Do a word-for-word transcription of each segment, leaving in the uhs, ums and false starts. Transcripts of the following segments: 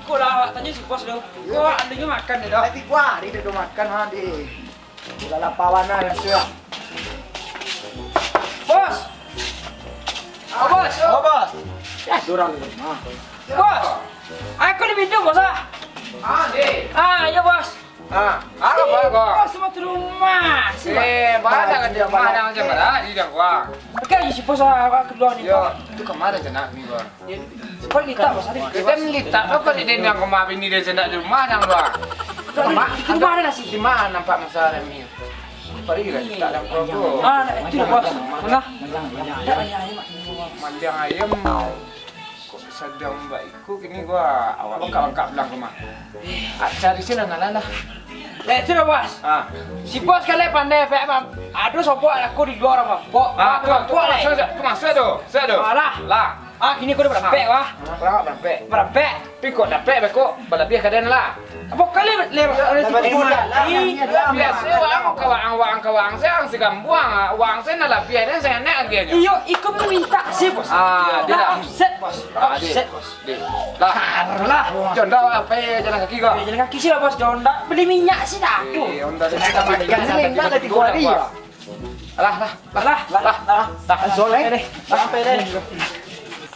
Kok lah, awak tanyo si bos tu. Kok awak alunyo makan deh, dah? Tapi gua hari tu makan, ha, di. Ulah lapar bana, biaso lah. Bos! Ah, bos! Oh, bos! Ya, dorang ni. Ha. Bos! Aku di pintu, bos, ah. Ah, deh. Ah, iyo, bos. Ah, apo, bos? Bos, sama tu rumah. Eh, bana kan di rumah, dah macam mana? Di dalam gua. Oke, si bos, ah, aku keluar ni, yo, bos. Itu kemana je nak ni, bos? Sekolah litak, bos, ada. Kita litak, apa di dendang rumah bini dia sendak di rumah, dang, bos? Di rumah ada nasi. Di mana nampak masa ada mi? Pergi lah, litak dalam keluarga. Ah, itu dah, bos. Tengah. Ada banyak ayam, Mak. Mandiang ayam. Kok sadang baik. Ko kini gua awak bangkak-bangkak pulang ka rumah. Ah, cari sih lah, ngalah lah. Eh, tu dah, bos. Ah. Si bos kalian pandai, Pak, Bang. Ado sobok aku di lua, Bang. Pok, ah, tu, tu, tu, tu, tu, tu, tu. Alah. Lah. Ah, kini ko dah barampek, wah. Barampek, barampek. Barampek. Tapi kok dapek, beko balabiah kadan lah. Apo kali le-, le-, le-, biaso waang ka waang, waang ka waang, se ang sigambuang, ah, waang se nan labiah, den se enak agiahnyo. Iyo, iko minta si, bos. Ah, dia lah. Offset, bos. Ah, dia. Offset, bos. Deh. Lah. Lah. Jon, dah, apo, jalan kaki ko? Eh, jalan kaki sih lah, bos. Jon, dah beli minyak sih dah. Aduh. Eh, Honda sih kita balikan, kan, kan, nanti kan, tiga hari, ya. Alah, lah, lah, lah, lah, lah. Sampai deh. Sampai deh.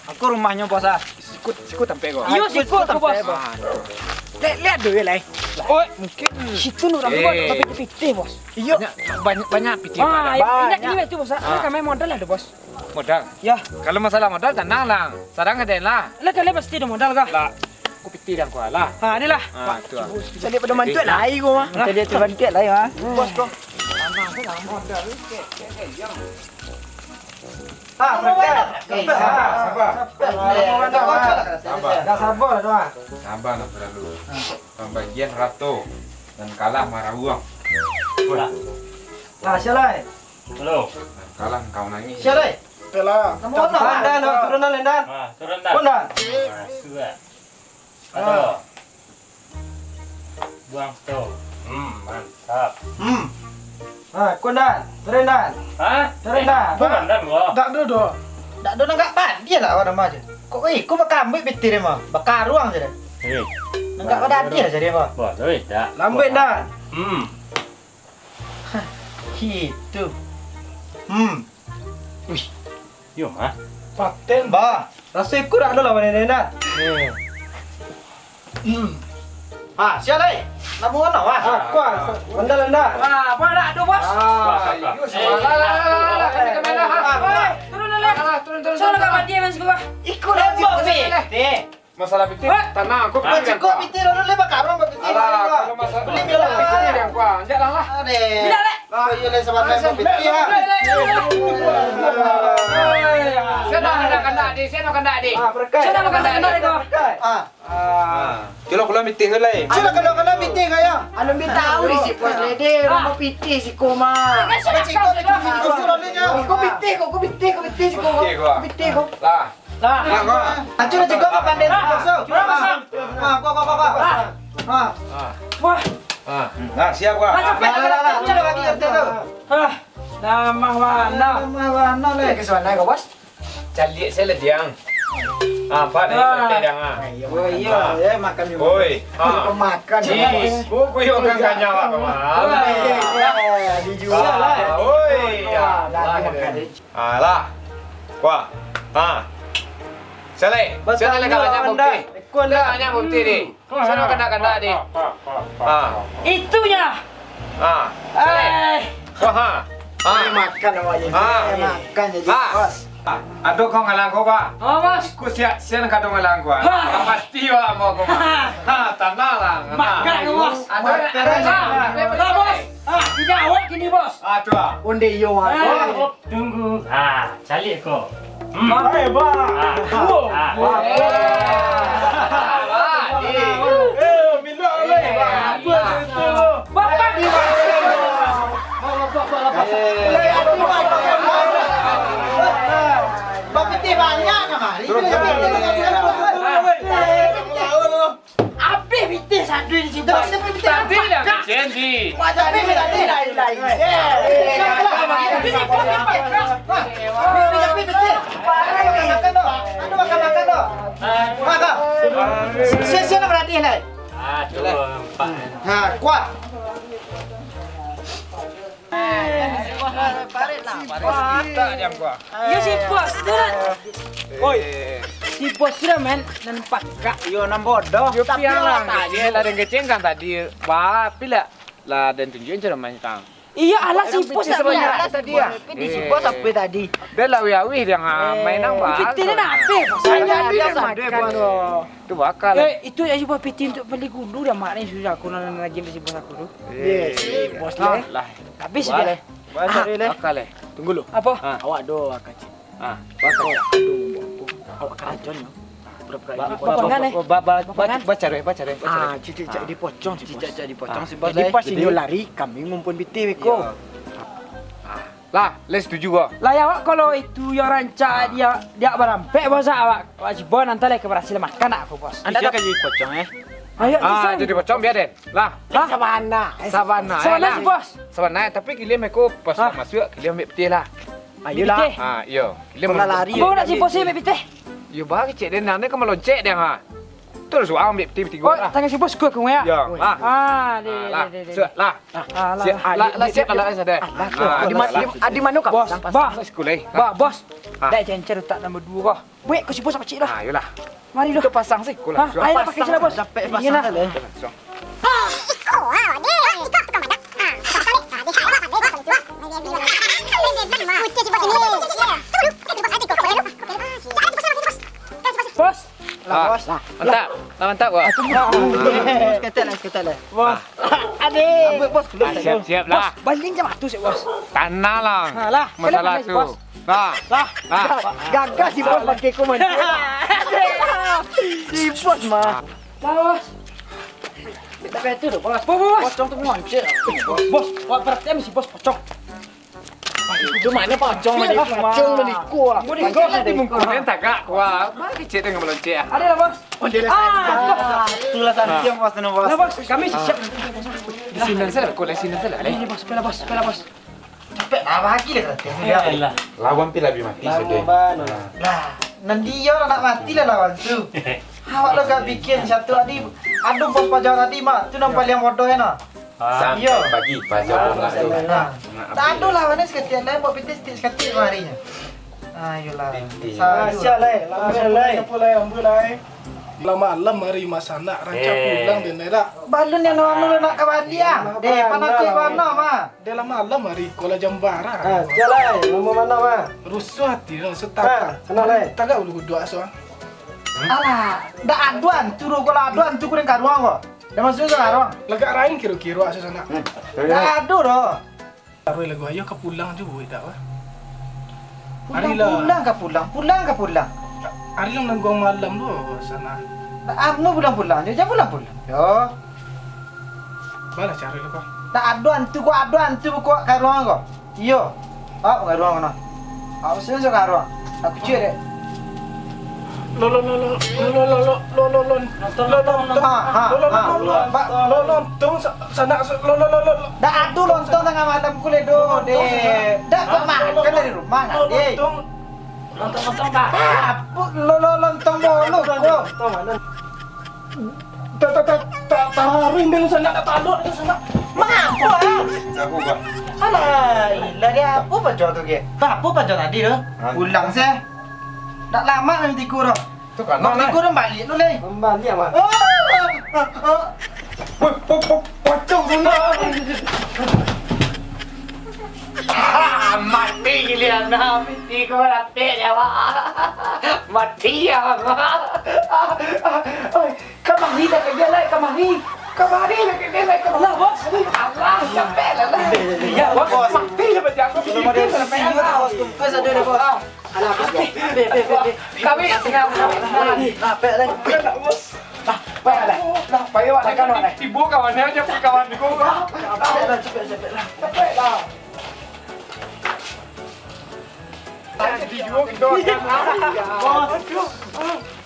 Aku rumahnyo, bos, ah. Sikut, sikut sampai ko. Iyo, sikut, bos. Ah. Lihat, lihat dulu, ya, lai. Oi, mungkin situ nurang, bos, tapi pitih, bos. Iyo. Banyak, banyak, banyak pitih. Ah, banyak. Banyak ini tu, bos. Ah. Kami modal lah, bos. Modal? Ya. Kalau masalah modal, tanang lah. Sadang ka den lah. Lah, kalian pasti ado modal kah? Lah. Aku pitih dang ko lah. Ha, ni lah. Ha, tu lah. Cari pada mantuak lai ko mah. Cari pada mantuak lai, ha. Bos ko. Tanang tu lah modal tu, kek, kek, kek, yang. Ha, berkat. Sabar, sabar. Sabar. Dah sabar tu, ha. Sabar nak terlalu. Pambagian rato. Nan kalah marauang. Lah, sia lai. Halo. Nan kalah kau nangih. Sia lai. Sia lai. Namo anak? Turunan, turunan, Lendan. Ha, turunan. Turunan. Ha, sudah. Aduh. Buang stop. Hmm, mantap. Hmm. Ha, kundan. Turunan. Ha? Turunan. Eh, kundan gua. Dak do doh. Dak do nagak padi lah awak nama je. Kok, eh, kok bakambuik pitih dia mah? Bakaruang je dah. Eh. Nagak padi lah jadi apa? Wah, dah beda. Lambuik dah. Hmm. Hah, itu. Hmm. Wih. Yo, mah. Paten. Bah, raso iko dak ado lah, Bang Nene, dah. Hmm. Hmm. Ah, sia lai. Namo anak, wah. Ah, kuah. Bendal, bendal. Wah, apa nak tu, bos? Ah, iyo, salah. Lah, lah, lah, lah, lah. Ini ke mana, ha? Ah, weh, turun, lah, lah. Lah, turun, turun, turun, turun. Iko dah, Bos. Deh. Masalah pitih, tanang, aku. Wah, cukup pitih dulu, leh, bakaruang, pitih. Alah, kalau masalah pitih, yang kuah. Anjaklah, lah. Adeh. Bila, leh? Lah, iyo, leh, sabanai pitih, ha. Sia nak kandak, deh, sia nak kandak, deh. Ah, berkat. Sia nak kandak, deh. Ah. Ah. Culo, kalau pitih tu, leh. Culo, kalau, kalau pitih, kayak. Anu, bi tahu di si pos, leh, deh. Rumah pitih si koma. Iko pitih, kok, iko pitih, kok, iko pitih, kok, iko pitih, kok. Lah. Lah. Lah, kau. Acu lah, cikgu, kau pandai tu, bos. Cuba, bos. Ha, kau, kau, kau, kau. Ha. Wah. Ha. Nah, siap, kau. Lah, capek, lah, lah, lah, lah. Cuba bagi R T tu. Ha. Nama mana? Nama mana, leh? Ke sana, kau, bos. Caliak saya lah, Diang. Apa nih, ah. Kata Diang, ah? Oh, iyo, ah. Ya, makan juga. Oi. Ha. Makan. Cih. Buku yo kan kanyang, Pak. Oi. Dijual lah. Oi, ya. Lah, makan. Alah. Kuah. Ha. Sia lai. Sia lai, kau tanya bukti. Kau tanya bukti ni. Sia nak kandak-kandak ni. Ha. Itunya. Ha. Sia lai. Eh. Wah, ha. Ha. Makan awak ni. Ha. Makan jadi, bos. Ha. Ado kau ngalang kau, Pak? Oh, bos. Ku siap, siap kau ngalang kau. Ha. Pasti, Pak, mau kau. Ha, tanang lah. Makan, bos. Ado, ado. Ha, bos. Ha, tidak awak kini, bos. Ah, tu ah. Onde iyo, ah. Eh. Tunggu. Ah, caliak ko. Hmm. Hai, bah. Ah, ah. Wah. Eh, minum, eh. Bapak di mana? Bapak di banyak kamari. Terus, terus, terus, terus. Abih pitih satu di situ. Dah, siapa pitih? Tadi dah pitih, Ji. Wah, tapi lain, lain. Tapi pitih. Makan, makan, makan. Makan. Sia-sia nak balatih lai. Ah, tu nampak. Ha, kuat. Iyo, si bos tu lah. Oi, si bos tu lah, men, nan pakak. Iyo, nan bodoh. Yo, tapi pian lah, awak tanya. Kecil lah, dan kecil kan tadi. Wah, tapi lah, lah, dan tunjukin cara main tang. Iyo, alah, si bos tak banyak tadi, ah. Di si bos apa tadi? Dah lah, awih-awih dia, ah, main nang bahas. Kita ni nak apa? Saya dia makan tu. Tu bakal. Eh, itu ya, si bos piti untuk beli gulu dah, mak ni susah aku, nan lagi si bos aku tu. Eh, si bos lah. Habis dia. Bakal, eh. Tunggu lu. Apa? Awak doa kacil. Ah, bakal. Aduh, awak karajo nyo. Pura-pura Ba-, ini ba-, pocong. Ba-, ba-, ba-, ba-, Bapangan, eh? Baca deh, baca deh, baca deh. Ah, cicak-cicak dipocong, cicak-cicak dipocong, ah, si bos, jadi eh. Pas inyo lari, kami ngumpul piti, beko. Iyo. Ah. Lah, lai setuju ko. Lah, ya, awak kalau itu yo rancak, ah, dia, dia barampek, bos, awak, awak si bos nanti lai ka barasiah makan nak aku, bos. Anda tak jadi pocong, eh? Ayo, ah, jadi pocong, biar den. Lah. Hah? Sabana. Sabana, sabana, eh, lah. Si bos. Sabana, tapi kalian meko pas masuak, kalian ambiak piti lah. Ayolah. Piti? Ah, iyo. Kalian mau lari. Kau nak si bos ambiak piti? Yo, bagi cek den, nanti ka maloncek den, ha. Terus urang ambiak piti batigo lah. Tangan si bos kuat, kuat, ya? Yo, lah. Ah, deh, lah. Sudah, lah. Ah, lah. Siap, lah, lah, siap, lah, lah, sudah. Ah, di ma-, di, ah, di mano kau? Bos, bah. Sekolah, eh. Bah, bos. Ah. Dah, jangan cerita nombor dua, kau. Buek ko si bos pacik lah. Ah, yolah. Mari lah. Kita pasang siko lah. Ha, ayo lah, pakai sila, bos. Dapek pasang lah. Iko, ha, deh. Iko tu kamadak. Ha, pasang deh. Ha, deh, ha, deh, ha, deh, ha, deh. Putih si bos ini. Tunggu, tunggu, tunggu, bos, tunggu, bos. Bos. Lah, bos. Mantap. Lah, mantap, bos. Bos, ketek lah, ketek lah. Bos. Adik. Bos, siap, siap lah. Bos, balian jam satu sih, bos. Tanah lah. Ha, lah. Masalah tu. Lah. Lah. Lah. Gagah si bos pakai ko mandi. Si bos mah. Lah, bos. Minta betul tu, bos. Bos, bos, bos. Pocong tu ngoncek. Bos, bos, wak perhatian si bos pocong. Itu mana pocong mah, pocong mah di kuah. Mungkin di mungkuan tagak kuah. Mari cek dengan meloncek ah. Ada lah, bos. Oh, dia lah. Ah, itulah santiang, bos, tenang, bos. Lah, bos, kami siap. Di sini saja, kau di sini saja. Ini, bos, pela, bos, pela, bos. Capek lah, bagi lah, kata dia. Lawan pi lah bi mati sudah. Lah, nan dia lah nak mati lah lawan tu. Awak lo gak bikin satu tadi. Aduh, bos pajar tadi, mak. Tu nan paling bodoh ya, nah. Sampai pagi, pajar tu nak tu. Nah. Tak ada lawan ni seketik lain, buat piti seketik-seketik hari nya. Ayolah. Siap lah, eh. Siap lah, eh. Ambil lah, eh. Lah malam hari masanak, rancak pulang den, eh, dak? Balun yang anu nak ka baliak ah. Deh, panah cik panah mah. Deh, lah malam hari, ko lah jam bara. Ah, siap lah, eh. Nama mana mah? Rusuh hati, rusuh tagak. Kenal lah, eh. Tagak bulu kuduak, so. Alah, dak ado antu ro, ko lah ado antu kuring karuang ko. Dah masuk ka karuang. Lagak rain kiro-kiro, so, sanak. Dak ado doh. Taruih lagu, ayo ka pulang juo, dak, wah? Pulang, pulang ka pulang, pulang ka pulang. Ari lah nangguang malam tu, sana. Anu pulang-pulang jo, jan pulang-pulang jo. Balah caro lo, kah? Dak ado antu ko, ado antu ko karuang ko. Iyo. Awak karuang mano? Awak sini karuang. Aku ciek dek. Lo, lo, lo, lo, lo, lo, lo, lo, lo, lo, lo. Lontong, lontong, lontong. Ha, ha, ha. Lo, lo, lo, lo, lo. Ba- lo, lontong, sa-, sanak, sa-, lo, lo, lo, lo, lo. Dak ado lontong tangah malam ko lai doh, dek. Dak buek makan dari rumah, dek. Lontong. Lontong, lontong, Pak. Apo lo, lo, lontong bolu ko? Lontong, lontong. Ta, ta, ta, ta, taruih dulu sanak, dak talok dulu sanak. Mangko ah. Jago, Bang. Alah, ilah dia apo pajo tu, Ge? Apo pajo tadi tu? Pulang se. Dak lamo nanti tigo tu. Tu kan, tigo tu baliak tu, Lei. Baliak, Bang. Woi, po-, po-, pocong tu, Bang. Ah, mati giliran, ah, mati ko rapek nyawa. Mati ya, Bang. Oi, kamari dah ka dia lai, kamari. Kamari dah ka dia lai, kamari. Lah, bos. Alah, capek lah, lah. Ya, bos. Mati lah, bos. Aku belum ada isi, bos. Tungkas ada dah, bos. Alah, bos. Kami tengah. Rapek lai. Bos. Lah, payah lah. Lah, payah lah, kan, lah. Tibo kawan dia aja, kawan dia. Capek lah, capek, capek lah. Capek lah. Aduh, aduh, aduh.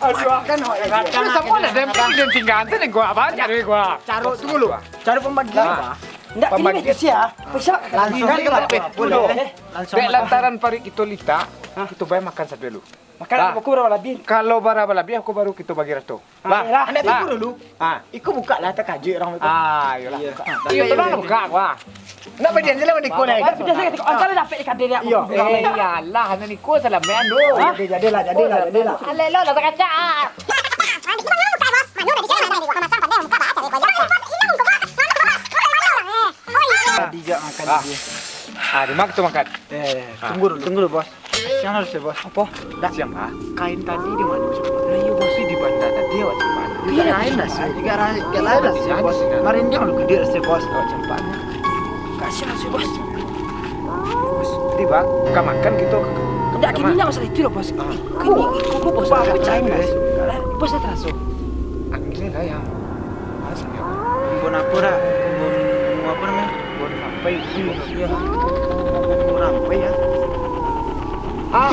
Aduh, kan, kan. Sama lah, dan pilihan tinggal, nanti gua apa, cari gua. Caro, tunggu lu. Caro pembagian, Pak. Ndak, pembagian. Pilih sia. Bisa. Langsung. Kali ke berapa? Sepuluh. Langsung. Dek, lantaran paruik kito litak, kito bayar makan satu dulu. Makan lah, pokok bara labiah. Kalau bara labiah, aku baru kito bagi rato. Ah, lah, lah, ambiak lah. Tunggu dulu. Ah. Iko buka lah, takajuik urang tu. Ah, iyolah, buka. Iyo, tolong buka, wah. Nak badian je lah, Niko lah. Sudah, sudah, sudah. Asal dapek di kadai dia. Iyo. Eh, iyalah, anak Niko salamean tu. Hah? Oke, jadilah, jadilah, jadilah. Alelo lah, takacak. Dijak makan dia. Ah, di mana tu makan? Eh, tunggu dulu. Tunggu dulu, Bos. Siang harus ya, Bos. Apa? Dak. Siang, ah. Kain tadi di mana, Bos? Nah, iyo, Bos, di banda tadi awak simpan. Iyo, lain lah, sih. Agak lain lah, sih, Bos. Marinding lu gede, sih, Bos. Awak simpan. Kasihan, sih, Bos. Bos, di bak, ka makan gitu. Ndak, kini ndak masalah itu loh, Bos. Ah. Kini, iko, Bos, aku cai, Bos. Bos, dah terasa. Angin lah yang Kebun apa dah? Kebun apa namanya? Kebun rampai. Iya. Kebun rampai ya. Ah,